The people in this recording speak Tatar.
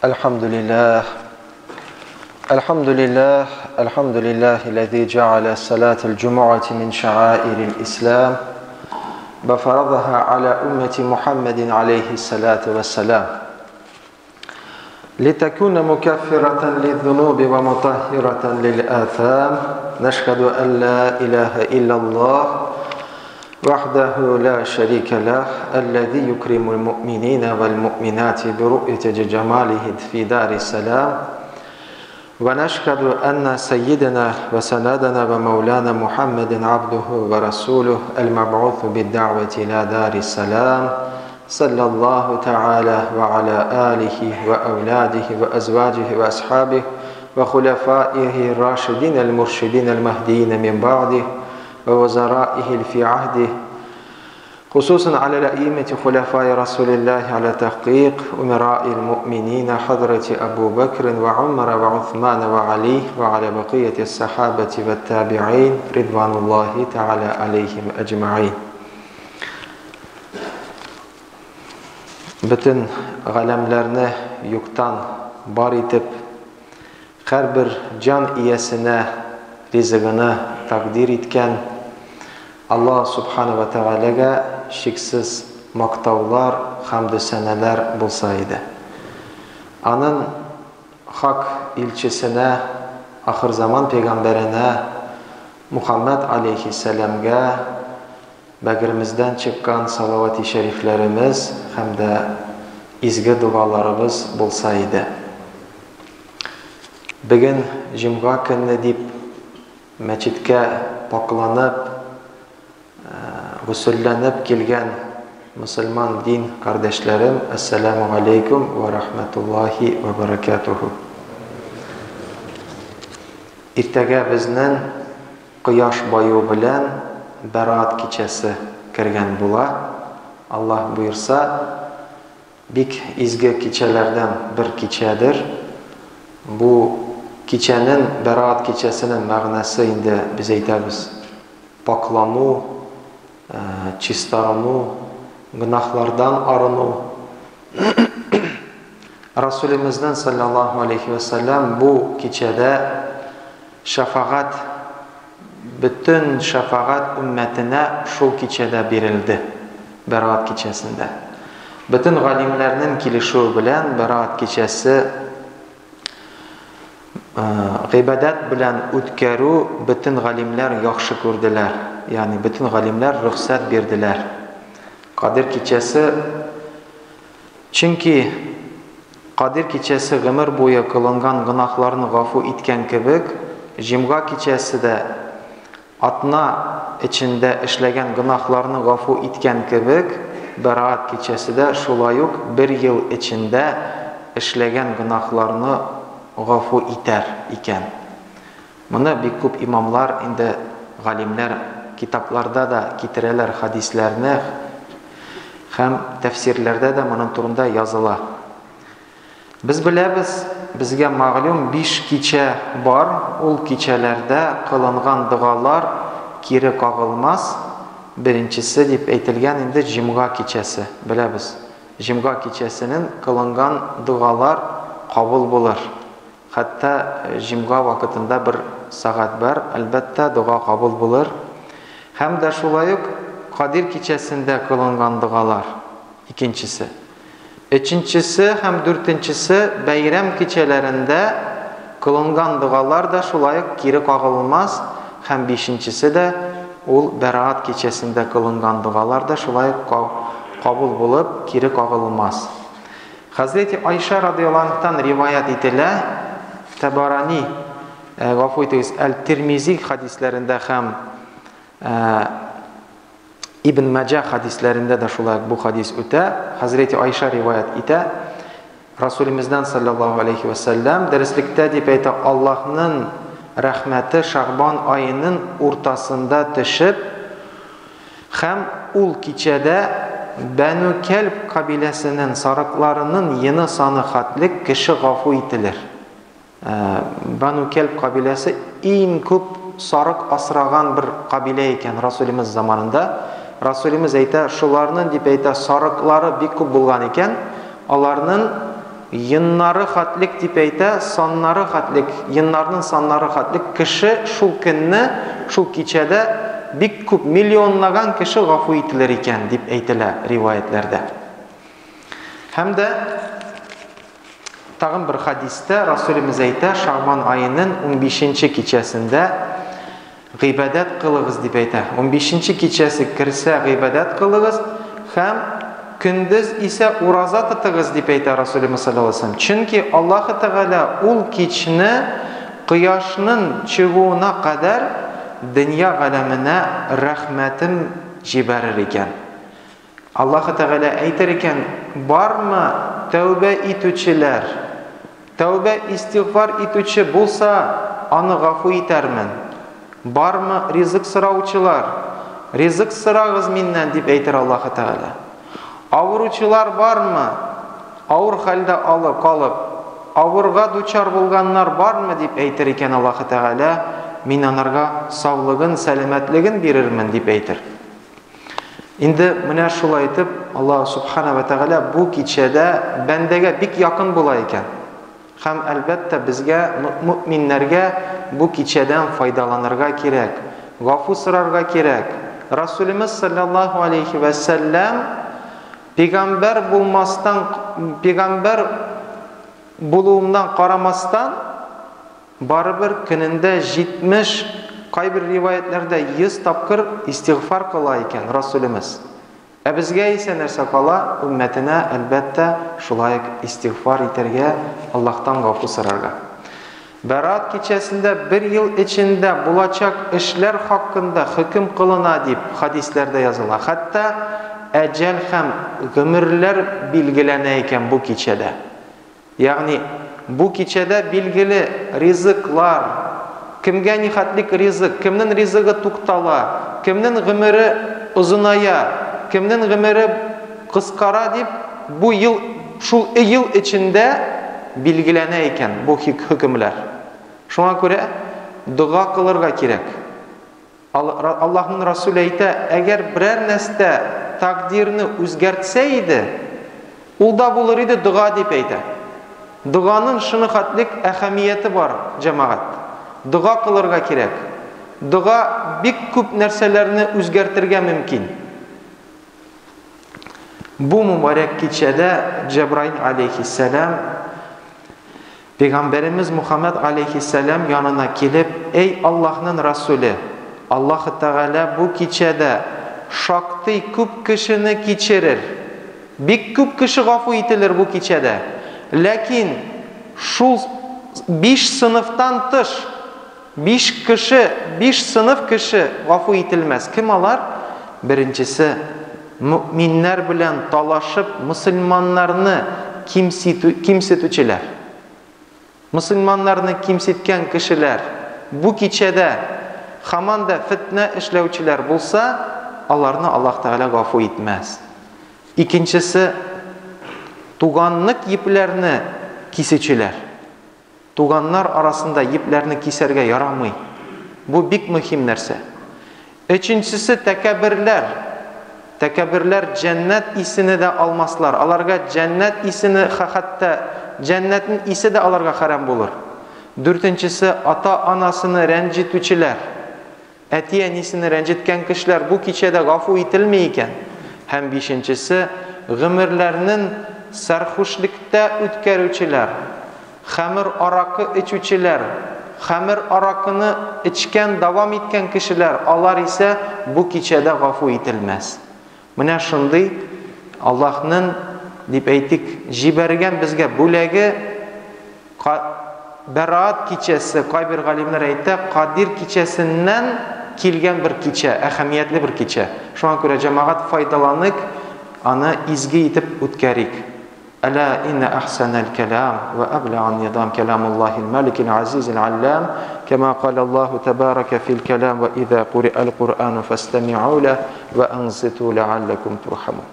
الحمد لله الحمد لله الحمد لله الذي جعل صلاة الجمعة من شعائر الإسلام وفرضها على أمة محمد عليه الصلاة والسلام لتكون مكفرة للذنوب ومطهرة للآثام. نشهد أن لا إله إلا الله وحده لا شريك له الذي يكرم المؤمنين والمؤمنات برؤية جماله في دار السلام. ونشهد أن سيدنا وسندنا ومولانا محمد عبده ورسوله المبعوث بالدعوة إلى دار السلام صلى الله تعالى وعلى آله وأولاده وأزواجه وأصحابه وخلفائه الراشدين المرشدين المهديين من بعده ووزرائه في عهده، خصوصا على الأئمة خلفاء رسول الله على تحقيق أمراء المؤمنين حضرة أبو بكر وعمر وعثمان وعلي وعلى بقية الصحابة والتابعين رضوان الله تعالى عليهم أجمعين. Bütün галәмләрне юктан бар итеп, һәрбер җан иясенә ризыгыны тәкъдир иткән Аллаһ Субхана ва Тәгаләгә шиксез мактаулар, хәмдү сәнәләр булса иде. Аның хак илчесенә, ахыр заман пәйгамбәренә Мухаммад алейхиссәламгә бәгыремездән чыккан салавати шәрифләремез һәм дә изге догаларыбыз булса иде. Бүген җомга көнне дип мәчеткә пакланып, гөселләнеп килгән мөселман дин кардәшләрем, әссәламу алейкум ва рахматуллахи ва баракатуху. Иртәгә безнең кояш баю белән Бәраат кичәсе кергән була. Аллаһ боерса, бик изге кичәләрдән бер кичәдер. Бу кичәнең, Бәраат кичәсенең мәгънәсе инде без әйтәбез, паклану, чистарыну, гөнаһлардан арыну. Расулебезнең саллаллаһу алейхи ва саллям бу кичәдә шәфәгать, бөтен шәфәгать өммәтенә шул кичәдә бирелде, Бәраат кичәсендә. Бөтен галимнәрнең килешүе белән Бәраат кичәсе гыйбадәт белән үткәрү бөтен галимнәр яхшы күрделәр, ягъни бөтен галимнәр рөхсәт бирделәр. Кадер кичәсе, чөнки Кадер кичәсе гомер буе кылынган гөнаһларны гафу иткән кебек, җомга кичәсе дә атна эчендә эшләгән гөнаһларны гафу иткән кебек, Бәраат кичәсе дә шулай ук бер ел эчендә эшләгән гөнаһларны гафу итәр икән. Моны бик күп имамлар, инде галимнәр китапларда да китерәләр хәдисләрне һәм тәфсирләрдә дә моның турында языла. Без беләбез, безгә мәгълүм биш кичә бар, ул кичәләрдә кылынган догалар кире кагылмас, беренчесе дип әйтелгән инде җомга кичәсе, беләбез, җомга кичәсенең кылынган догалар кабул булыр. Хәтта җомга вакытында бер сәгать бар, әлбәттә, дога кабул булыр. Һәм дә шулай ук Кадир кичәсендә кылынган догалар, икенчесе. Өченчесе һәм дүртенчесе бәйрәм кичәләрендә кылынган догалар да шулай ук кире кагылмас һәм бишенчесе дә ул Бәраат кичәсендә кылынган догалар да шулай ук кабул булып, кире кагылмас. Хәзрәти Айша радыяллаһу анһтан риваять ителә, Табарани, гафу итегез, Әл-Тирмизи хәдисләрендә һәм Ибн Маҗа хәдисләрендә дә шулай бу хәдис үтә. Хәзрәти Айша риваять итә. Расулимиздән саллаллаһу алейхи ва саллям дәреслектә дип әйтә, Аллаһның рәхмәте Шагбан аеның уртасында төшеп, Һәм ул кичәдә Бәнү Кәлб кабиләсенең сарыкларының йоны саны хәтлек кеше гафу ителер. Бәнү Кәлб кабиләсе иң күп сарык асраган бер кабилә икән Расулимыз заманында. Расулимыз әйтә, шуларның дип әйтә, сарыклары бик күп булган икән, аларның йоннары хәтлек дип әйтә, саннары хәтлек, йоннарның саннары хәтлек кеше шул көнне, шул кичәдә бик күп миллионлаган кеше гафу ителер икән дип әйтелә риваятләрдә. Һәм дә тагын бер хадистә Расулебез әйтә, Шагбан аеның 15 кичәсендә гыйбадәт кылыгыз дип әйтә. 15 кичәсе керсә гыйбадәт кылыгыз һәм көндез исә ураза тотыгыз дип әйтә Расулебез саллаллаһу алейһи вәсәлләм. Чөнки Аллаһ Тәгалә ул кичне кояшның чыгуына кадәр дөнья галәменә рәхмәтен җибәрер икән. Аллаһы Тәгалә әйтер икән, бармы тәүбә итүчеләр? Тәүбә истигъфар итүче булса, аны гафу итәрмен. Бармы ризык сораучылар? Ризык сорагыз миннән, дип әйтер Аллаһы Тәгалә. Авыручылар бармы? Авыр хәлдә алып калып, авырга дучар булганнар бармы, дип әйтер икән Аллаһы Тәгалә, мин анарга саулыгын, сәламәтлеген бирермен, дип әйтер. Инде менә шулай итеп Аллаһ субхана ва тәгалә бу кичәдә бәндәгә бик якын була икән. Һәм әлбәттә безгә мөминнәргә бу кичәдән файдаланырга кирәк, гафу сорарга кирәк. Расулимыз саллаллаһу алейхи ва сәлләм пигамбәр булмастан, пигамбәр булуыннан карамастан, Барыбер көнендә 70, кайбер риваятләрдә 100 тапкыр истигъфар кыла икән Расулемез. Ә безгә исә нәрсә кала? Өммәтенә, әлбәттә, шулай ук истигъфар итәргә, Аллаһтан гафу сорарга. Бәраат кичәсендә бер ел эчендә булачак эшләр хакында хөкем кылына дип хадисләрдә языла. Хәтта әҗәл һәм гомерләр билгеләнә икән бу кичәдә. Ягъни, бу кичәдә билгеле ризыклар, кемгә нихәтлек ризык, кемнең ризыгы туктала, кемнең гомере озыная, кемнең гомере кыскара дип, бу ел, шул ел эчендә билгеләнә икән бу хөкемләр. Шуңа күрә дога кылырга кирәк. Аллаһның Расуле әйтә, әгәр берәр нәрсә тәкъдирне үзгәртсә иде, ул да булыр иде дога дип әйтә. Доганың шуны хәтлек әһәмияте бар, җәмәгать. Дога кылырга кирәк. Дога бик күп нәрсәләрне үзгәртергә мөмкин. Бу мөбарәк кичәдә Җәбраил алейхиссәлам Пәйгамбәремез Мухаммад алейхиссәлам янына килеп, Эй Аллаһның Расуле, Аллаһ Тәгалә бу кичәдә шактый күп кешене кичерер. Бик күп кеше гафу ителер бу кичәдә. Ләкин шул биш сыныфтан тыш Биш кеше, биш сыныф кеше гафу ителмәс. Кем алар? Беренчесе, мөэминнәр белән талашып, мөселманнарны кимситү, кимсетүчеләр. Мөселманнарны кимсеткән кешеләр бу кичәдә һаман да фетнә эшләүчеләр булса, аларны Аллаһ Тәгалә гафу итмәс. Икенчесе, туганлык епләрне кисүчеләр. Туганнар арасында епләрне кисәргә ярамый. Бу бик мөһим нәрсә. Өченчесе тәкәбберләр. Тәкәбберләр җәннәт исене дә алмаслар. Аларга җәннәт исене хәтта җәннәтнең исе дә аларга хәрам булыр. Дүртенчесе ата-анасыны рәнҗетүчеләр. Әти-әнисен рәнҗеткән кешеләр бу кичәдә гафу ителми икән. Һәм бишенчесе, гомерләрнен сәрхушлектә үткәрүчеләр, хәмер-аракы эчүчеләр, хәмер-аракыны эчкән, дәвам иткән кешеләр, алар исә бу кичәдә гафу ителмәс. Менә шундый Аллаһнын, дип әйтик, җибәргән безгә бүләге, Бәраат кичәсе, кайбер галимнәр әйтә, Кадир кичәсеннән килгән бер кичә, әһәмиятле бер кичә. Шуңа күрә, җәмәгать, файдаланыйк, аны изге итеп үткәрик. Әлә иннә әхсәнәл кәлам вә әбләган низам кәламуллаһил мәликил азизил аллам, кәмә каләллаһу тәбәрәкә фил кәлам вә изә куриәл Куръану фәстәми'у ләһ вә анситу ләалләкум турхамун.